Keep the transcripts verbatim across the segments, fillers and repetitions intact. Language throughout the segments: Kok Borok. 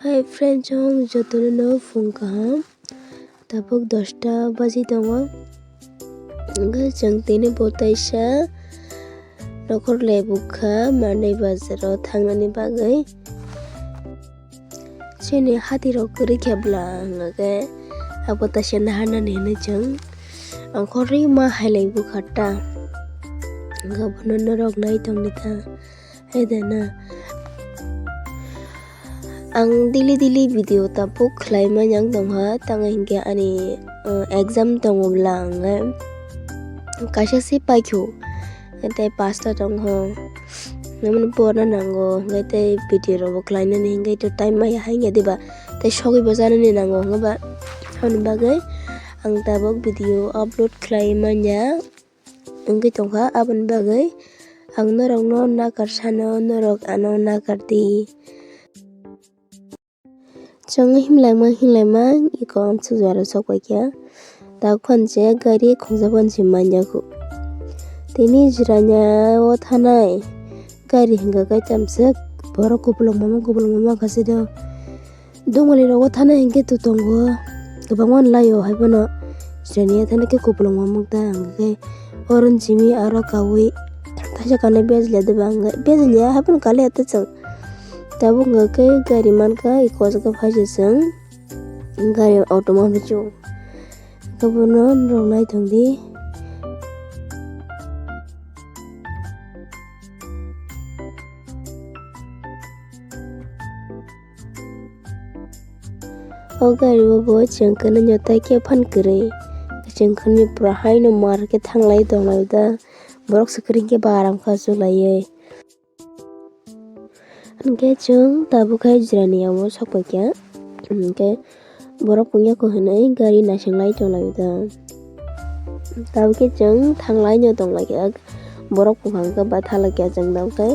Hi friends, chwng jotono no phung kaham. Tabuk dosta baji tongo. Hwnkhe chwng tini bo taisa nokhor le bukha manwi bazaro thangnani bagwi. Chini hati rok kwrwi khe bwla hwnkhe abo taisa naharnani hinwi chwng ongkhorwi ma hailai bukha ta. Hwnkhe bono norok nai tongdi ta. Hai de na. Ang daily daily video tabuk khlai manya wng tongkha, tamo hinkhe ani, uh, exam tongo bwla hwnkhe kaisa se paikhu, tei pasta tongkha, nini porna nango, hwnkhe tei video rokbo khlainani hinkhe to time maya hai wngya diba, tei sogwi bo chanani nango, hwnkhe ba aboni bagwi ang tabuk video upload khlai manya. Wngwi tongkha, aboni bagwi ang norokno nakar sano, norok ano nakar di. Chwng himlaima himlaima iko amsuk jora sok paikha. Tabuk phan je gari khungsa phan se manya khu. Tini jirania o thanai gari hinkha khe chamsuk borok kupulung mama kupulung mama kha se do. Dungali rogo thana hinkhe to tongo kwbangma laio, haiphano chwraini thani khe kupulung mamuk ta hwnkhe oro jimi aro kaui thaisa kanwi bejle deba hwnkhe bejliya haiphano kaliya tei chwng tabuk hwnkhe gari mankha eko jaga phaisa chwng gari auto ma hwnwi chwng khe bono norok naithok di. O gari o bo chwng khe nini tai khe phan kwrwi. Chwng khe nini pura haino mar khe thanglai tonglai da. Borok se kwrwi khe baram kha chulaiwi. Hinkhe chwng tabuk hai jirani amo sok paikha. Hinkhe borok wngya khe hinwi gari naising lai tonglai da. Tabuk khe chwng thanglai no tonglai kha. Borok buphang khe batha lai kha chwng tabuk khe.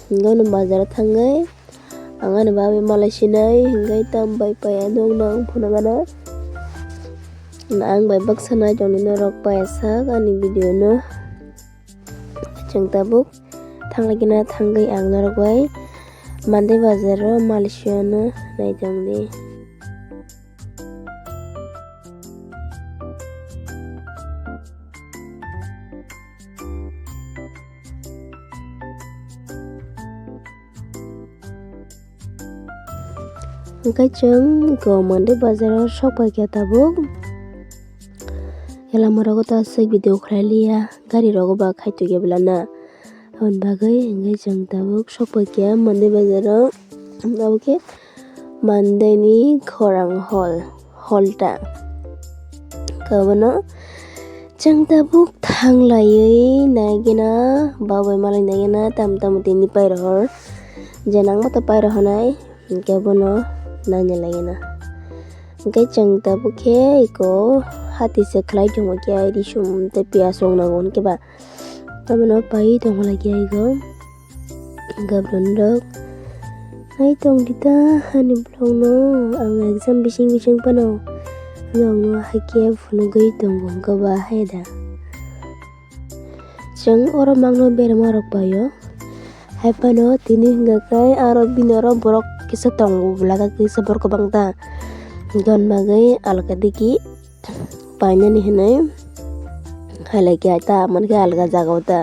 Hinkhe ano bazar o thangwi. Ang ani bagwi malai sinai hinkhe tam bai paiya nwng nang phunukgana. Ang bai baksa nai tongdi norok paiya sak ani video no. Chwng tabuk thanglai gana thangwi ang norok bai Mandai bazar o malai siyano nai tongdi. Hwnkhe chwng eko Mandai bazar o sok paikha tabuk. Lama rogo ta aswk video khlai liya, gari rogo ba khai tongya bwlana. Aboni bagwi hwnkhe chwng tabuk sok paikha Mandai bazar o. Abo khe Mandai ni khorang hall. Hall ta. Abono chwng tabuk thanglaiwi naigena, babai malai naigena, tam tamo tini pairogor. Je nangma to pairogor nai, hinkhe bono naina laigena. Hinkhe chwng tabuk khe eko hati se khlai tongo khe, risum tei piyaj rok nango hinkhe ba. Abono pai tongma lagi aigo. Gabron rok nai tong di ta hani vlog no, ang exam bising bising phano vlog no hai khe phunugwi tongo hwnkhe ba hai da. Chwng oro mangno berma rok paio. Hai phano tini hwnkhe aro bini oro borok kisa tongo, bwlaka kisa borok kwbang ta. Don bagwi alka digi painani hinwi hai lai khe ta, amoni khe alga jaga o ta.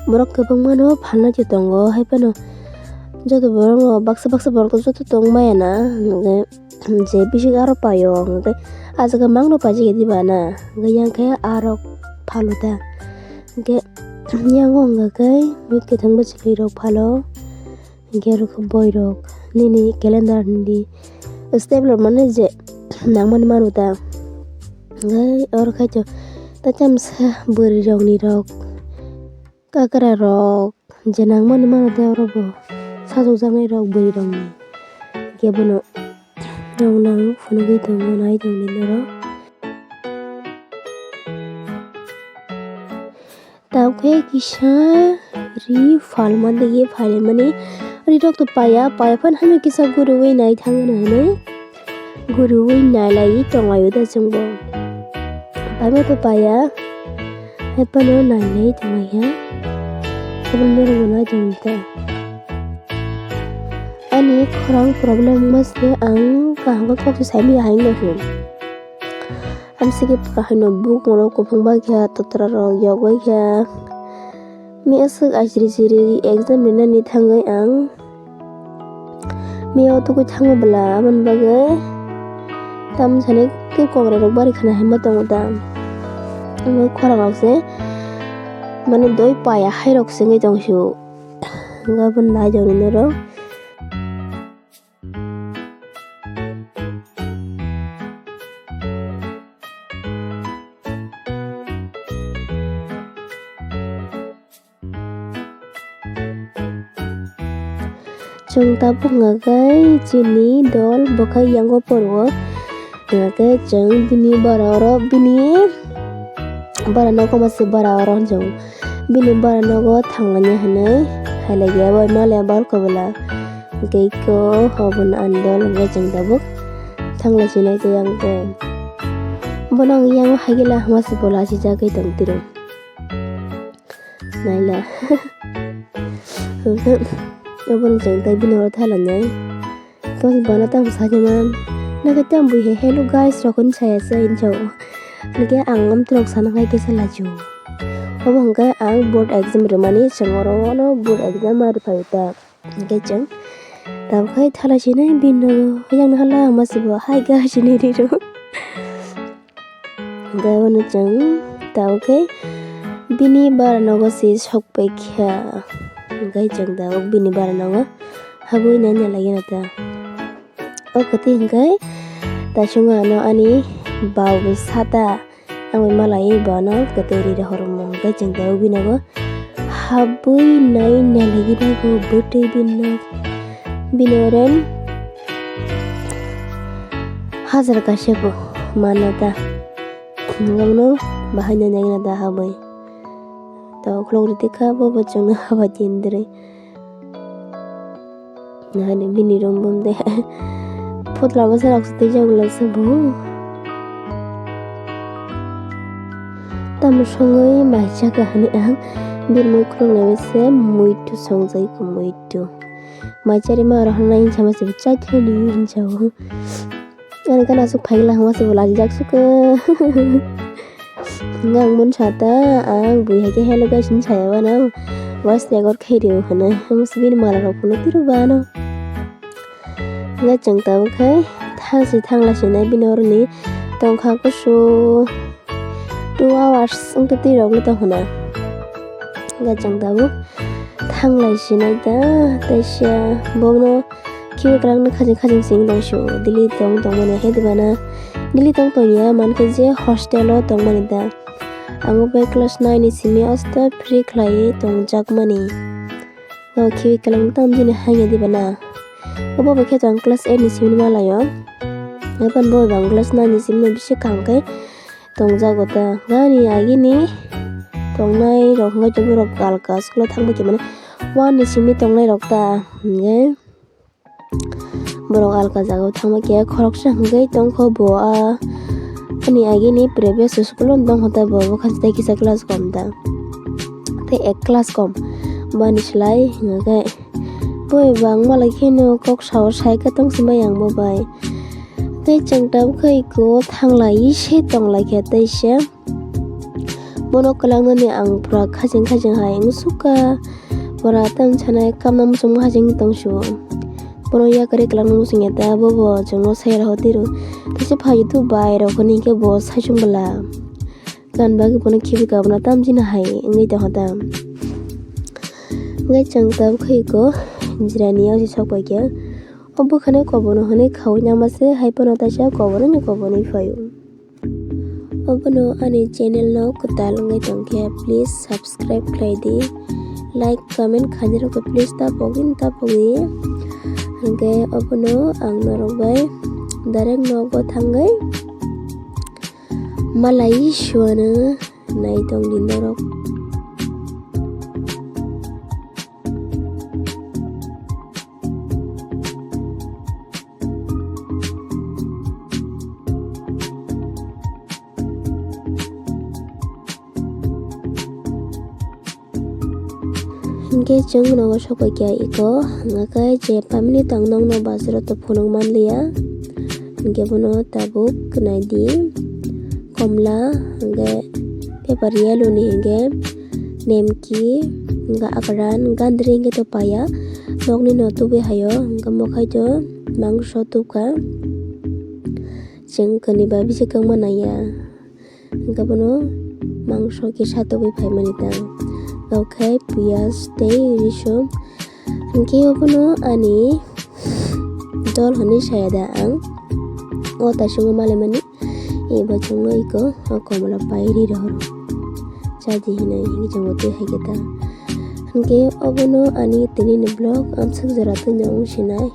Borok kwbangma no phalna se tongo, hai phano joto borok no baksa baksa borok joto tong maya na, hwnkhe je bising aro paio, hwnkhe ah jaga mangno paijak ya diba na, hwnkhe yang khe aro phalo ta, hwnkhe yang o hwnkha khe bui kwthang bwchwlwi rok phalo. Hinkhe oro khe boirok nini calendar ni stapler mani je nangmani mano ta. Hinkhe oro khe to taksa bwrwi rokni rok, kakra rok je nangmani mano ta oro bo sajokjaknai rok bwrwi rokni. Hinkhe bono rok nang phunugwi tongo nai tongdi norok. Tabuk khe kisa ri phalma digi phaimani ri rok to paiya, paiya phano haino kisa guriwi nai thangmani hinwi guriwi nailaiwi tonglaio da chwngbo. Paima to paiya, hai phano nailaiwi tonglaikha. Obo norokbo nai tongdi ta. Ni khorang problem wngma se ang kaham khe kok se saimaya hai wngya khe. Amsike pura haino bukung rok kuphung bai kha, totra rok yok bai kha. Mi aswk ajri jiri exam rinani thangwi ang mi o tugui thango bwla, aboni bagwi tam sanai khe kokrai rok bari khana hinma tongo da. Omo khorang rok se mane doi paya hai rok se wngwi tong sio. Omo nai jani norok. Chwng tabuk hwnkha khe chini dol bwkhak yango poro. Hwnkha khe chwng bini bara oro, bini bara nogo ma se bara oro hwnjago. Bini bara nogo thanglaina hinwi hai lai ya bai maliya bal kobla. Hwnkhe iko obono ani dol hwnkhe chwng tabuk thanglai sinai tei ang tei. Bono ang yango hai khe la hwnma se bo lachijagwi tong tiro. Naila. Obono chwng tei bini oro thalanai. Tong bana tamo sakhe man. Nokhe tamo bui hai hello guys rok hwn saya se hinwi sao. Hwnkhe ang amtwrok sana khai kisa lachio. Omo hwnkhe ang board exam rwmani chwng oro ono board exam ma rwphai ta. Hwnkhe chwng tamo khai thala sinai bini nogo yang hala ma se bo hai ga sinai riro. Hwnkhe abono chwng tabuk khe bini bara nogo se sokpai kha. Hwnkhe chwng tabuk bini bara nogo habwi nai nai lagina ta. O kwtwi hwnkhe tasungno ano ani bau sata ang bai malai bono kwtwi ri rohormo. Hwnkhe chwng tabuk bini nogo habwi nai nai lagina go bwtwi bini nok. Bini oren hajar kaisa bo mano ta. Nokno bahai nai nai da habwi. To khulok ri tikha bo bo chwngno haba tindri. Nahani bini room bum de. Phutla bwsa rok se tei jagula se bo. Tamo songwi mai chaka hani ang bini mui khulok nai se muitu songjai ko muitu. Mai chari ma rok hwnna hinsa ma se bo chai thani hinsa o. Ani gana aswk phaikla hwnma se bo lajijak sukha. Hwnka ang mwnsa ta ang bui hai khe hello guys hinwi saya uanw. Voice record khai rio hwnwi. Omo se bini mala rok phunuk tiro ba ano. Hwnka chwng tabuk khai thang si thang lai sinai bini oroni tongkha kusu. Two hours wngtwi twi rok le tong hwnna. Hwnka chwng tabuk thang lai sinai ta teisa bono. Khibi kwlangno khajing khajing sing tong sio. Delhi tong tongmani hai dibana. Delhi tong tongya mankhe je hostel o tongmani da. Ang bo bai class nine ni simi aste free khlaiwi tongjakmani. O khibi kwlangno tamo jini hangya dibana. Obo bai khe to ang class eight ni simi malaio. Hapan bo bang class nine ni simi bisi kaham khe tongjago ta. Gani agini tongnai rok wngkha borok alka school o thangbai khe mane one ni simi tongnai rok ta. Hingkhe borok alka jagao thangma khe khoroksa hwnkhe tongkho bo a, ani agini previous school o tongkho ta bo, bokha tei kisa class kom ta, tei ek class kom bani slai hwnkhe bo bangma lai kheno kok sao sai khe tong simbai ang bo bai. Tei chwng tabukha iko thanglai se tonglaikha teisa. Bono kwlangnani ang pura khajeng khajeng hai wngsukha. Pura tam sanai kamna muchungma hajeng tongsu. Bono yakarwi kwlangna muchungya ta bobo chwngno sai rw tiro. Teisa phai tu bai rok hwnwi khe bo saichung bwla. Gan bagwi bono khibi kabuna tam jina hai wngwi tongkha ta. Wngwi chwng tabukha iko jirani o si sok paikha. O bwkhano kobono hwnwi khaui nangma se hai phano taisa kobono ni kobonwi phaio. Obono ani channel no kwtal wngwi tongkhe please subscribe khlai di, like comment khainai rok please ta pogwi ta pogwi. Hwnkhe obono ang norok bai direct nogo thangwi malai suana nai tong di norok. Hwnkhe chwng nogo sokphaikha iko, hwnkhe je family tang nokno bazaro to phunuk manliya. Hwnkhe bono tabuk naidi, komla, hwnkhe paper yellow ni hwnkhe nemki, hwnkhe akran, gandri hwnkhe to paya. Nokni no tubui hayo, hwnkhe mokhai to mangso tubkha. Chwng kani ba bisi kwma naiya. Hwnkhe bono mangso kisa tubui phaimani ta. Okhai piyaj tei risum. Hwnkhe obono ani dol hwnwi saya da ang. O taichungo malaimani. Eba chwngno iko o komla pai ri rohoro. Chaidi hinwi hwnkhe chwngno twi hai khe ta. Hwnkhe obono ani tini ni vlog amswk jora twi no wng sinai.